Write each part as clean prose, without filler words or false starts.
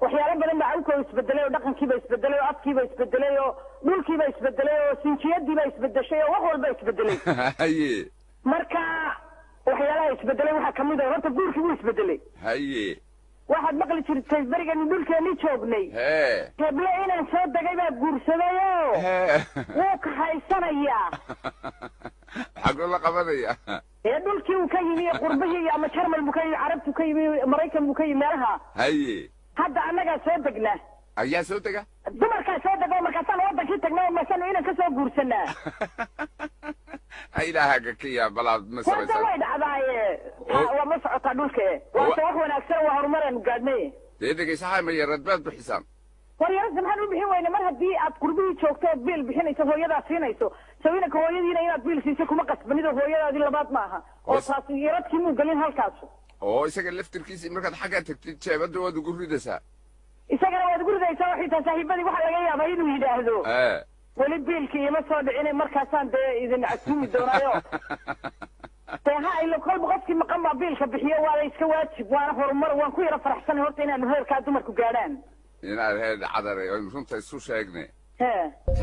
Waxyaalo badan baa, Cawkow, isbedelay oo dhaqankiiba isbedelay oo afkiiba isbedelay oo dhulkiiba isbedelay oo sinjiyadiiba isbedeshay oo wax walba isbedelay. Marka waxyaalaha isbedelay waxaa kamid ah, horta guurkii wuu isbedelay. Waxaad maqli jirtay berigani dhulkeennii joognay, heble inaan soo degay baa guursaday oo wuu kahaysanayaa. Xaguu la qabanaya? Ee dhulkii uu ka yimi, qurbihii, ama Jarmal buu ka yimi, Carabtu ka yimi, Maraykan buu ka yimi, meelaha. Hadda annagaa soo degna. Ayaa soo dega? Dumarkaa soo dega oo markaasaan wadankii tagna oo markaasaan inan ka soo guursanaa. Ha, ilaahaga ka yaa balaad ma Warta samaysan. Way dhacdaaye, waa ma socotaa dhulka, waase wax wanaagsan, waa horumaraynu gaadhnay. Dee dhegaysaha, ma yarad baad bixisaan? War yarasa maxaan u bixin weyne? Mar haddii aad qurbihii joogto ood biil bixinayso, hooyadaa siinayso, saw inanka hooyadiina inaad biil siiso kuma qasbanid oo hooyadaadii labaad ma aha oo taasi yaradkii muu gelin halkaasu. Oo isaga laftirkiisii markaad xaggaa tagtid jeebadda waad ugu ridaysaa? Isagana waad ugu ridaysaa. Waxay tahay, saaxiibadii waxaa laga yaabaa inuu yidhaahdo, "Weli biilkii ima soo dhicine, markaasaan dee idin casuumi doonaayo." Dee ha ilo kolba qofkii maqan baa biilka bixiyo, waa la iska waajib, waana horumar. Waan ku yaro faraxsanay horta inaanu heerkaa dumarku gaadhaan. Inaad heer cadare aynu runta isu sheegne. He.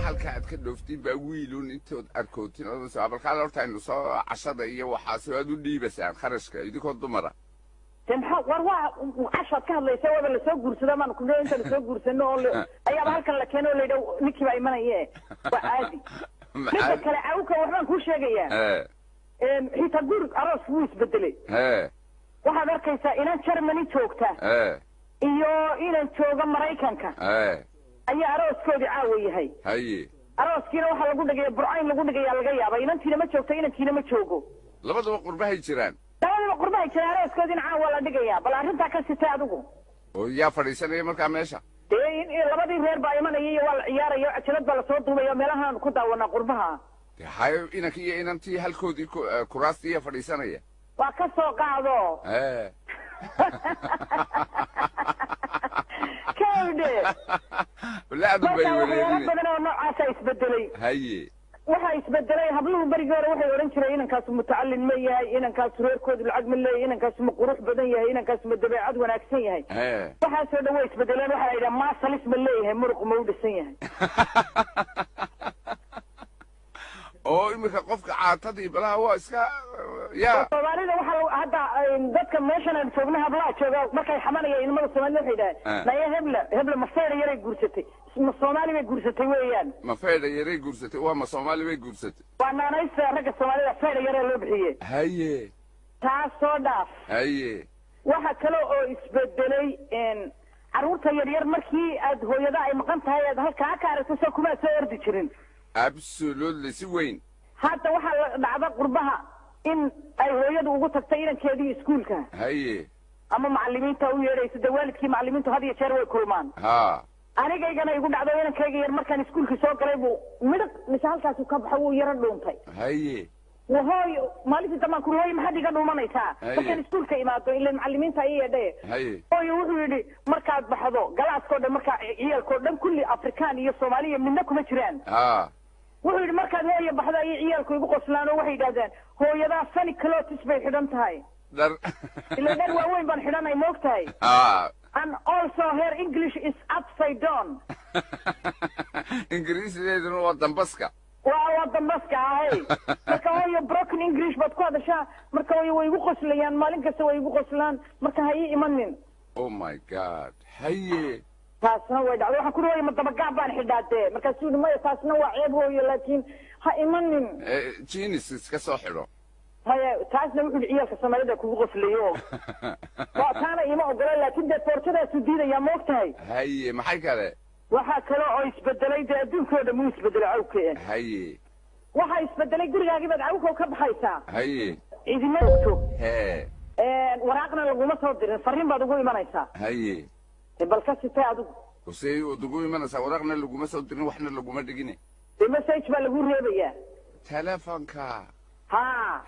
Halka aad ka dhooftiin baa wiilun intood arkootin oo abalkaal horta aynu soo cashada iyo waxaas aad u dhiibasaan kharashka idinkoo dumara. De maxaa war, waa cashaad ka hadlaysa, waaba lasoo guursada maanu ku inta lasoo guursano oo ayaaba halkan la keeno oo layidha ninkii baa imanaye, waa caadi. Midda kale, Cawka, waxbaan kuu sheegayaa. Xitaa guur aroosku wuu isbedelay. Waxaad arkaysaa inan Germany joogta iyo inan jooga Maraykanka ayaa arooskoodii caawa yahay. Arooskiina waxaa lagu dhigaya Burcayn lagu dhigayaa laga yaaba. Inantiina ma joogto, inankiina ma joogo. Labadaba qurbahay jiraan. Labadaba qurbahay jiraan, arooskoodiina caawa la dhigayaa. Bal arrintaa ka sitay adigu. Oo yaa fadhiisanaya markaa meesha? Dee labadii reer baa imanaya iyo waa la ciyaaraya, cajalad baa lasoo duubaya, meelahaan ku daawanaa qurbaha. Dee hayo, inankii iyo inantii halkoodii kuraastiiya fadhiisanaya. Waa ka soo qaado. Kawdhe. Walaadu bay Marka waxyaalo wareerinay. badan oo noocaasa isbedelay. Waxaa isbedelay, habluhu berigii hore waxay odhan jireen, inankaasu mutacalin ma yahay, inankaasu reerkoodu lacag ma leeyahay, inankaasu ma qurux badan yahay, inankaasu ma dabeecad wanaagsan yahay. Waxaasoo dhan way isbedeleen. Waxaa la yidhaha, muscles ma leeyahay, muruq ma u dhisan yahay. Oo iminka qofka caatadii balaha waa iska ya. Soomaalida waxaa hadda dadka meeshan aan joogna, hablaha jooga markay xamanaya ilmada Soomaalida waxay yidhahdeen, "Naya hebla hebla ma feedha yaray guursatay, ma Soomaali bay guursatay weeyaan." Ma feedha yaray guursatay, waa ma Soomaali bay guursatay. Waa naanaysta ragga Soomaalida, feedha yaree loo bixiyey. Taas soo dhaaf. Waxa kale oo isbedelay, carruurta yaryar markii aad hooyada ay maqan tahay aad halkaa ka aragto, soo kumaa soo ordi jirin? Absolutely, si weyn. Hadda waxaa la dhacda qurbaha in ay hooyadu ugu tagtay inankeedii iskuulka ama macalimiinta u yeedhayso. Dee waalidkii macalimiintu had iyo jeer way kulmaan. Anigaygana igu dhacdo, inankayga yar markaan iskuulkii soo galay buu midhaq mise halkaasu ka baxo, wuu yaro dhuuntay. Wahooy, maalintii dambaan kuri, "Hooy, maxaad iga dhuumanaysaa?" Markaan iskuulka imaado, ilan macalimiinta i yeedhaye. Hooyo, wuxuu yidhi, markaad baxdo galaaskoo dhan, markaa ciyaalkoo dhan kulli Afrikaan iyo Soomaaliya midna kuma jiraan. Wuxuu yidhi, markaad hooya baxdo ayay ciyaalku igu qoslaan oo waxay yidhahdeen, 'Hooyadaa funny clothes bay xidhan tahay.'" Dhar. Ila dhar waaweyn baan xidhanay, moog tahay. "And also her English is upside down." Ingiriisideeduna waa dambaska. Waa dambaska ahay. Marka hooyo, broken English baad ku hadashaa. Marka hooyo, way igu qoslayaan, maalin kasta way igu qoslaan, marka ha ii imanin. Oh my God, haye. Taasna way dhacday. Waxaan kuri, "Hooyo, ma dabagaab baan xidhaa?" Dee markaasuu yidhi, "Maya, taasna waa ceeb hooyo, laakiin ha imanin." Jeans iska soo xidho. Maya, taasna wuxuu yidhi, ciyaalka Soomaalida kugu qoslayo. Waa taana ima ogola, laakiin dee foorjadaasuu diidayaa, moog tahay. Haye, maxay kale? Waxaa kale oo isbedelay, dee adduunkoo dhan wuu isbedelay, Cawke. Waxaa isbedelay, gurigaagii baad, Cawkow, ka baxaysaa. Cidima ogto. Waraaqna laguma soo dirin, farriin baad ugu imanaysaa. Bal ka sitay adigu. Huse waad ugu imanaysaa, waraaqna laguma soo dirin, waxna laguma dhigine. Dee message baa lagu reebayaa. Telefonka. Ha.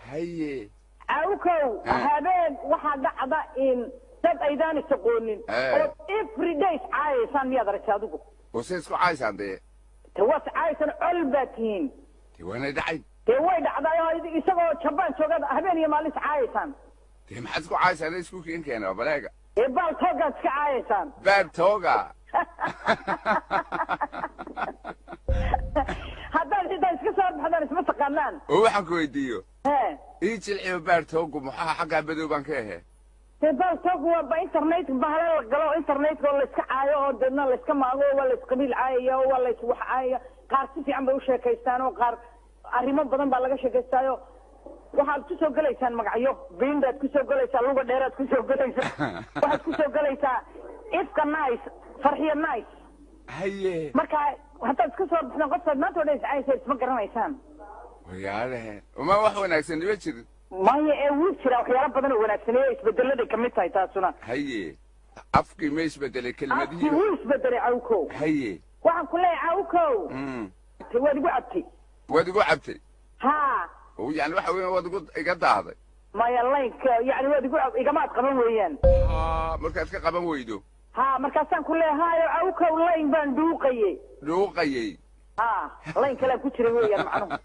Cawkow, habeen waxaa dhacda in dad aydaan isaqoonin oo every day iscaayaysaan, miyaad aragtay adigu? Huse isku caaysaan dee? De waad iscaayaysaan, col baad tihiin. Dee waanay dhacayn. Dee way dhacday oo isagoo Jabaan joogaad habeen iyo maalin iscaayaysaan. Dee maxaad isku caaysaan? Isku keen keena baleega. Ee baal toogaad iska caayaysaan. Baad tooga. Haddaad xitaa iska soo baxdaan isma taqaanaan. Oo waxaan ku weydiiyo, he, ii jilciyo baar toogu maxaa xaggaa madow baan ka ahe? Dee baal toogu waa ba internetka bahalo la galo, internetka oo layska caayo oo deedna layska maago, oo waa laysqabiil caayaya oo waa lays wax caayaya. Qaar si fiican bay u sheekaystaan oo qaar arrimo badan baa laga sheekaystaayo. Waxaad ku soo gelaysaan magacyo biindaad ku soo gelaysaa, luga dheeraad ku soo gelaysaa, waxaad ku soo gelaysaa ifka nice, farxiyo nice. Haye. Marka haddaad iska soo baxdaan qofkaad maanta o dhan iscaayaysa isma garanaysaan. Wayaalehe, uma wax wanaagsan ima jirin. Maya, ee wuu jiraa waxyaalo badan oo wanaagsaneeyo, isbedeladay kamid tahay taasuna. Haye, afkii ma isbedelay? Afkii kelmadihii wuu isbedelay, Cawkow. Haye. Waxaan ku leeyahay, Cawkow, waad igu cabtay. Waad igu cabtay. Ha. Oo yani waxa weya waad igu iga daahday. Maya, laynka yani waad igu igamaad qaban weeyaan. Ha, markaad ka qaban weydo. Ha, markaasaan ku leeyahay, hayo Cawkow, layn baan dhuuqayey. Dhuuqayey. Ha, layn kalean ku jiray weeyaan macnuhu.